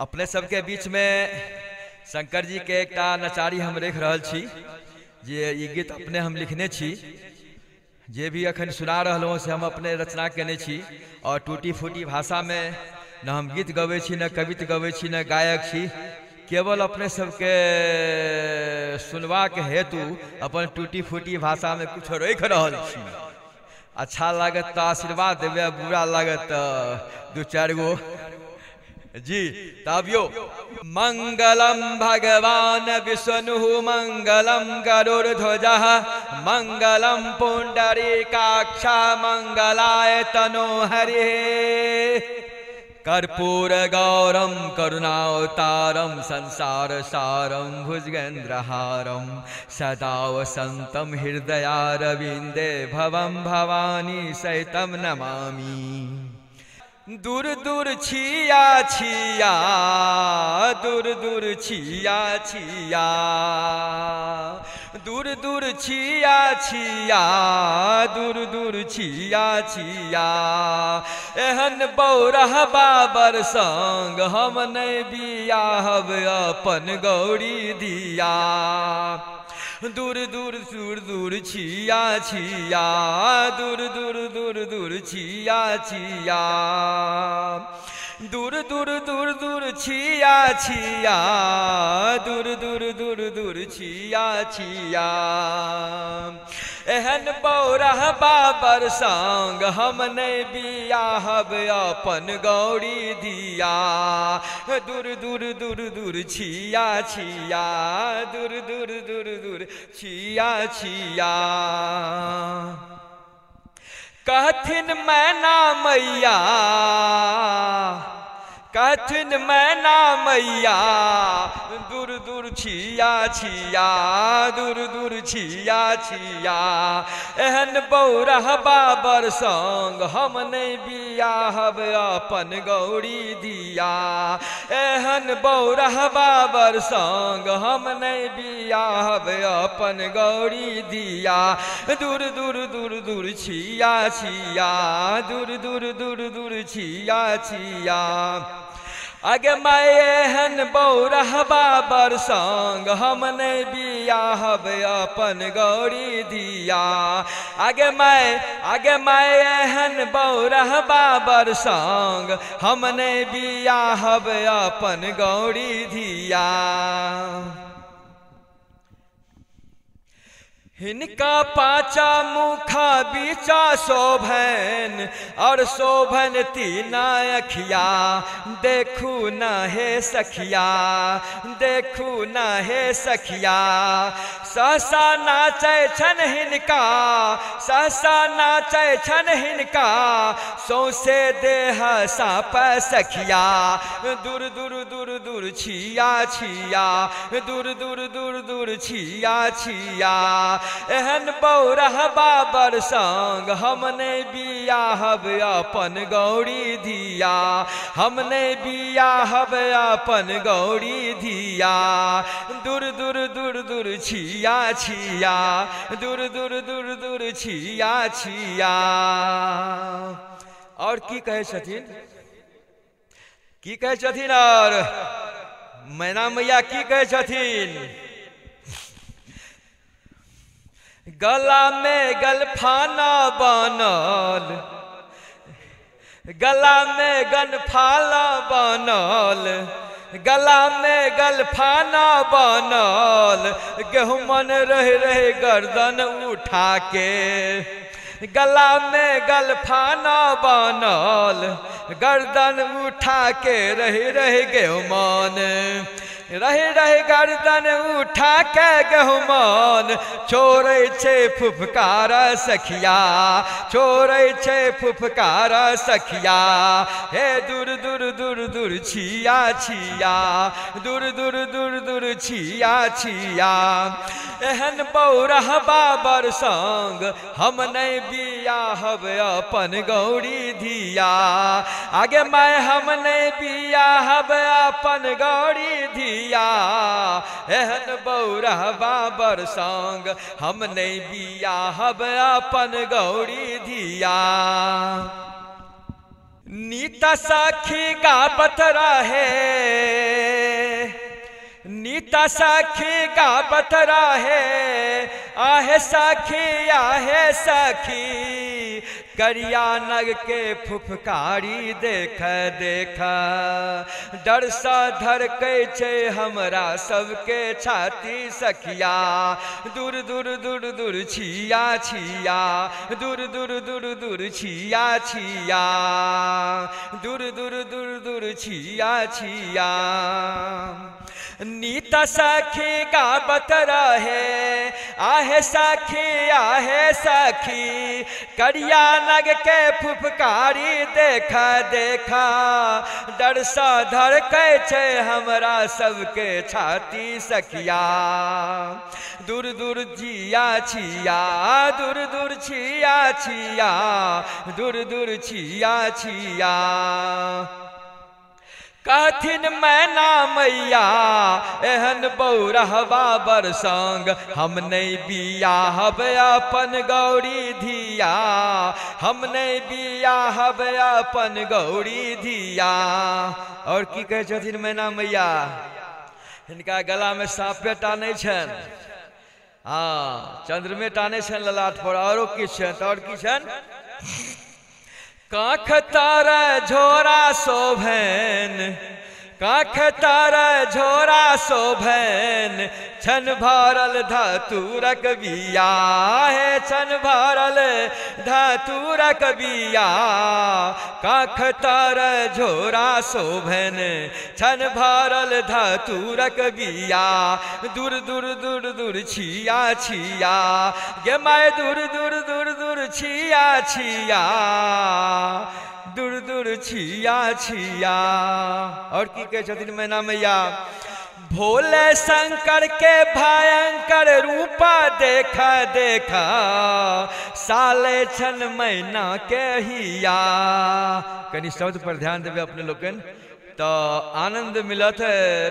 अपने सबके बीच में शंकर जी के एकटा नचारी हम रख रहल छी, जे ई गीत अपने हम लिखने छी, जे भी अखन सुना रहलहुँ से हम अपने रचना केने छी। और टूटी फूटी भाषा में न हम गीत गबै छी, न कवित गबै छी, न गायक छी, केवल अपने सबके सुनबाक हेतु अपन टूटी फूटी भाषा में कुछ रख रहल छी। अच्छा लागत तो आशीर्वाद देबै, बुरा लागत तो दू चारि गो जी। तबियो मंगलम भगवान विष्णु मंगलम गरुड़ध्वजः मंगलम पुंडरीकाक्ष मंगलाय तनो हरि। कर्पूर गौरम करुणावतारम संसार सारम भुजगेंद्रहारम सदा वसंतम हृदयारविंदे भवम भवानी सहितम नमामि। दूर दूर छिया छिया, दूर दूर छिया छिया, दूर दूर छिया छिया, दूर दूर छिया छिया, एहन बौरह बाबर संग हम नहि बियाहब अपन गौरी दिया। दूर दूर दूर दूर छिया छिया, दूर दूर दूर दूर छिया छिया, दूर दूर दूर दूर छिया छिया, दूर दूर दूर दूर छिया छिया, एहन बौरह बाबर संग हम नहि बियाहब अपन गौरी दिया। दूर दूर दूर दूर छिया छिया, दूर दूर दूर दूर छिया छिया। कहथिन मैना मैया, कहथिन मैना मैया, दूर दूर छिया छिया, दूर दूर छिया छिया, एहन बौरह बाबर संग हम नहि बियाहब अपन गौरी दिया। एहन बौरह बाबर संग हम नहि बियाहब अपन गौरी दिया। दूर दूर दूर दूर छिया छिया, दूर दूर दूर दूर छिया छिया। अगे माय एहन बौरह बाबर संग हम नहि बियाहब अपन गौरी दिया। आगे माय एहन बौरह बाबर संग हम नहि बियाहब अपन गौरी दिया। हिनका पाचा मुखा बीचा शोभन और शोभन तीना अखिया, देखू न हे सखिया, देखू न हे सखिया, सहसा नाचै छन हिनका, सहसा नाचै छन हिनका, सौंसे देह साप सखिया। दूर दूर दूर दूर छिया छिया, दूर दूर दूर दूर छिया छिया, एहन बौरह बाबर संग हम नहि बियाहब अपन गौरी धिया। हम नहि बियाहब अपन गौरी धिया। दूर दूर दूर दूर छिया छिया, दूर दूर दूर दूर छिया छिया। और की कहै छथिन, की कहै छथिन और मैना मैया की कहै छथिन? गला में गलफाना बनल, गला में गनफाला बनल, गला में गलफाना बनल, गेहूं रह रहे गर्दन उठा के, गला में गलफाना बनल, गर्दन उठा के रह रह गेहूं, रह रह गर्दन उठा के गहुमान, छोड़ै छै फुफकार सखिया, छोड़ै छै फुफकार सखिया। हे दूर दूर दूर दूर छिया छिया, दूर दूर दूर दूर छिया छिया, एहन बौरह बाबर संग हम नहि बियाहब अपन गौरी धिया। आगे माय हम नहि बियाहब अपन गौरी धिया, एहन बौरह बाबर संग हम नहि बियाहब अपन गौरी धिया। नीता सखी गावत रहे, नीता सखी गावत रहे, आहे सखी आहे सखी, करिया नग के फुफकारी देख देख, डर सा धड़कै छै हमरा सबके छाती सखिया, दूर दूर दूर दूर छिया छिया, दूर दूर दूर दूर छिया छिया, दूर दूर दूर दूर छिया छिया। नीता सखी गावत रहे, आहे सखी आहे सखी, करिया नग के फुफकारी देख देख, डर सा धड़कै छै हमरा सबके छाती सखिया, दूर दूर छिया छिया, दूर दूर छिया छिया, दूर दूर छिया छिया। कहथिन मैना मैया एहन बौरहवा बर संग, हम नहीं बियाहब अपन गौरी धिया, हम नहीं बियाहब अपन गौरी धिया। और की कहै छथिन मैना मैया, हिनका गला में साँपे टानै छनि, हाँ चंद्रमे टानै छनि ललाट पर, औरो की छनि, और की छनि, काख तर झोरा शोभेन, काख तर झोरा शोभेन, छन भरल धतूरक बिया, हे छन भरल धतूरक बिया, काख तर झोरा शोभेन, छन भरल धतूरक बिया, दूर दूर दूर दूर छिया छिया, गे my दूर दूर दूर दूर छिया छिया, दूर दूर छिया छिया। और की कहै छथिन मैना मैया, भोले शंकर के भयंकर रूपा देख देख, साले छन मैना के हिया। कनी शब्द पर ध्यान देबै अपने लोकनि तो आनंद मिलत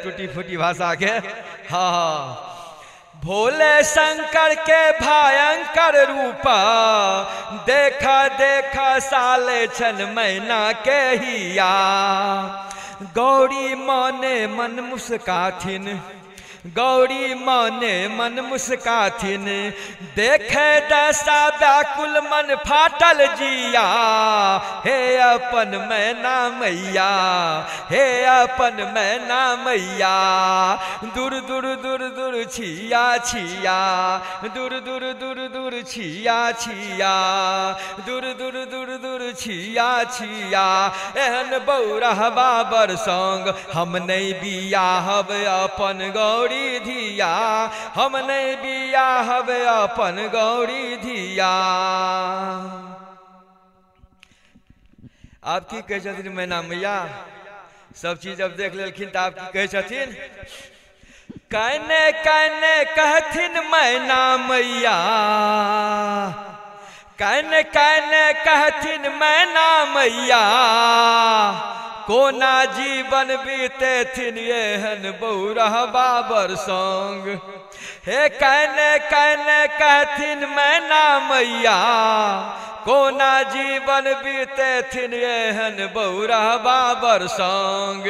टूटी फूटी भाषा के। हाँ, भोले शंकर के भयंकर रूपा देखा देखा, साले छन मैना के हिया, गौरी मने मन मुस्काथिन, गौरी मने मन मुस्काथिन, देखे दशा व्याकुल मन फाटल जिया, हे अपन मैना मैया, हे अपन मैना मैया, दूर दूर दूर दूर छिया छिया, दूर दूर दूर दूर छिया छिया, दूर दूर दूर दूर छिया छिया, एहन बौरहवा बर संग, हम नहीं बियाहब अपन गौरी धिया, हम नहीं बियाहब अपन गौरी धिया। आप की कहै छथिन मैना मैया, सब चीज अब देख लेलखिन तो आप की कहै छथिन, कहने कहने कहथिन मैना मैया, कहने कहने कहथिन मैना मैया, कोना जीवन बीतेथिन एहन बौरहवा बर संग, हे कहने कहने कहथिन मैना मैया, कोना जीवन बीतेथिन एहन बौरहवा बर संग,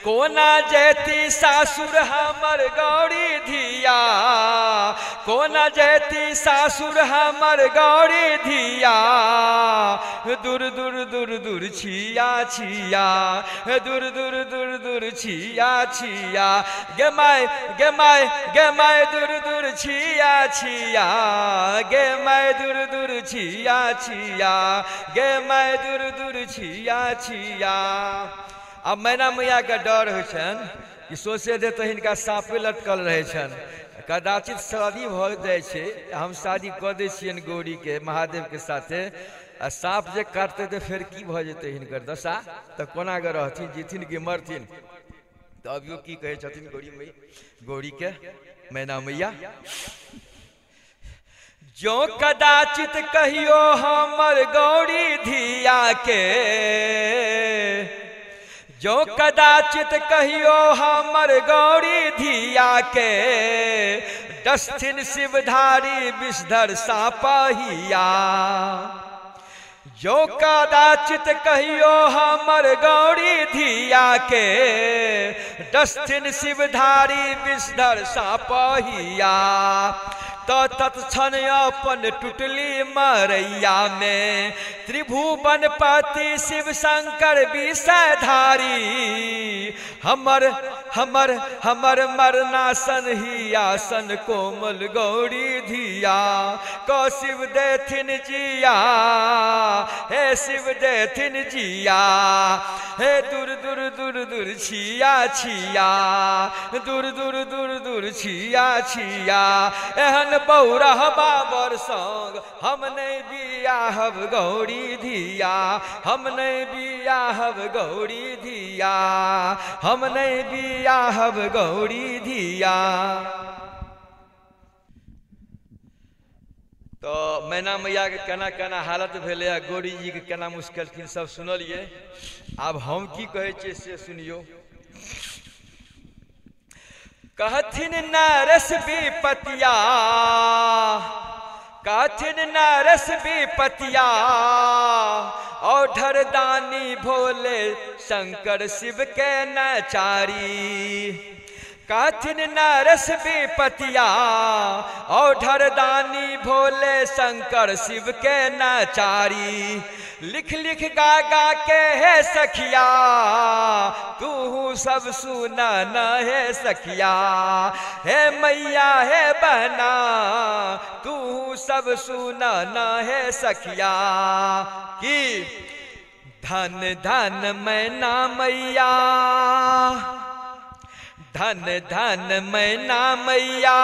कोना जेती सासुर हमर गौरी धिया, कोना जेती सासुर हमर गौरी धिया, दूर दूर दूर दूर छिया छिया, दूर दूर दूर दूर छिया छिया, गे my गे my गे my दूर दूर छिया छिया, गे my दूर दूर छिया छिया, गे my दूर दूर छिया छिया। अब मैना मैया के डर होइ छनि कि सोचे दे तो हिनका साँपे लटकल रहै छनि, कदाचित शादी भऽ जाइ छै, हम शादी कऽ दै छियनि गौरी के महादेव के साथे, आ साँप जे काटतै तऽ फेर की भऽ जेतै हिनकर दशा, तऽ कोना कऽ रहथिन, जीथिन कि मरथिन। तऽ अभियो की कहै छथिन गौरी मैया, गौरी के मैना मैया, जो कदाचित कहियो हमर गौरी धिया के, जो कदाचित कहियो हमर गौरी धिया के, डसथिन शिवधारी विषधर सापहिया, जो कदाचित कहियो हमर गौरी धिया के डस्थिन शिवधारी विषधर सापहिया, तो तत्क्षण अपन टुटली मरैया में त्रिभुवन पति शिव शंकर विषधारी, हमर हमर हमर मरनासन ही आसन कोमल गौरी धिया को शिव देथिन जिया, हे शिव देथिन जिया, हे दूर दूर दूर दूर छिया छिया, दूर दूर दूर दूर छिया छिया, एहन बौरह बाबर संग हम नहीं बियाहब गौरी धिया, हम नहीं बियाहब गौरी धिया, हम नहीं बियाहब गौरी धिया। तो मैना मैया के केना केना हालत भेलै आ गौरी जी के केना मुस्केलखिन सब सुनलियै। आब हम की कहै छियै से सुनियौ। कहथिन नरस विपतिया, कहथिन नरस विपतिया, औढर दानी भोले शंकर शिव के नचारी। कहथिन नरस विपतिया, औढर दानी भोले शंकर शिव के नचारी। लिख लिख गा गा के हे सखिया, तू सब सुना न हे सखिया, हे मैया हे बहना, तू सब सुना न हे सखिया। की धन धन मैना मैया, धन धन मैना मैया,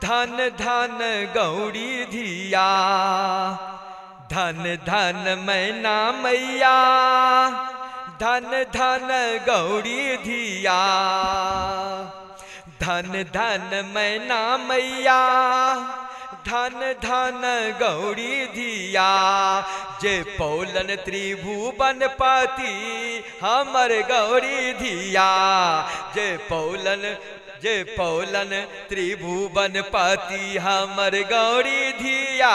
धन धन गौरी धिया, धन धन मैना मैया, धन धन गौरी धिया, धन धन मैना मैया, धन धन गौरी धिया। जे पौलन त्रिभुवन पति हमर गौरी धिया, जे पौलन जे पौलन त्रिभुवन पति हमर गौरी धिया,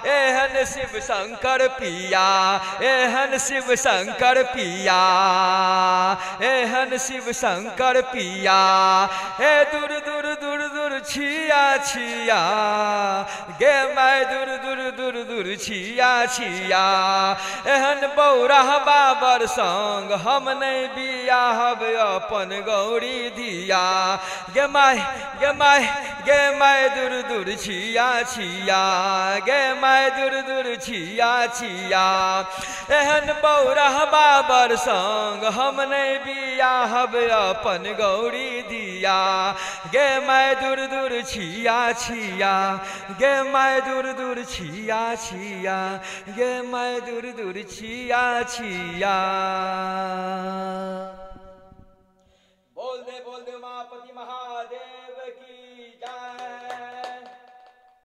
एहन शिव शंकर पिया, एहन शिव शंकर पिया, एहन शिव शंकर पिया। हे दूर दूर दूर दूर छिया छिया, गे my दूर दूर दूर दूर छिया छिया, एहन बौरह बाबर संग हम नहीं बियाहब अपन गौरी धिया। गे my गे my गे my दूर दूर छिया छिया, गे my दूर दूर छिया छिया, एहन बौरह बाबर संग हम नहीं बियाहब अपन गौरी धिया। गे my दूर दूर छिया छिया, गे my दूर दूर छिया छिया, गे my दूर दूर छिया छिया।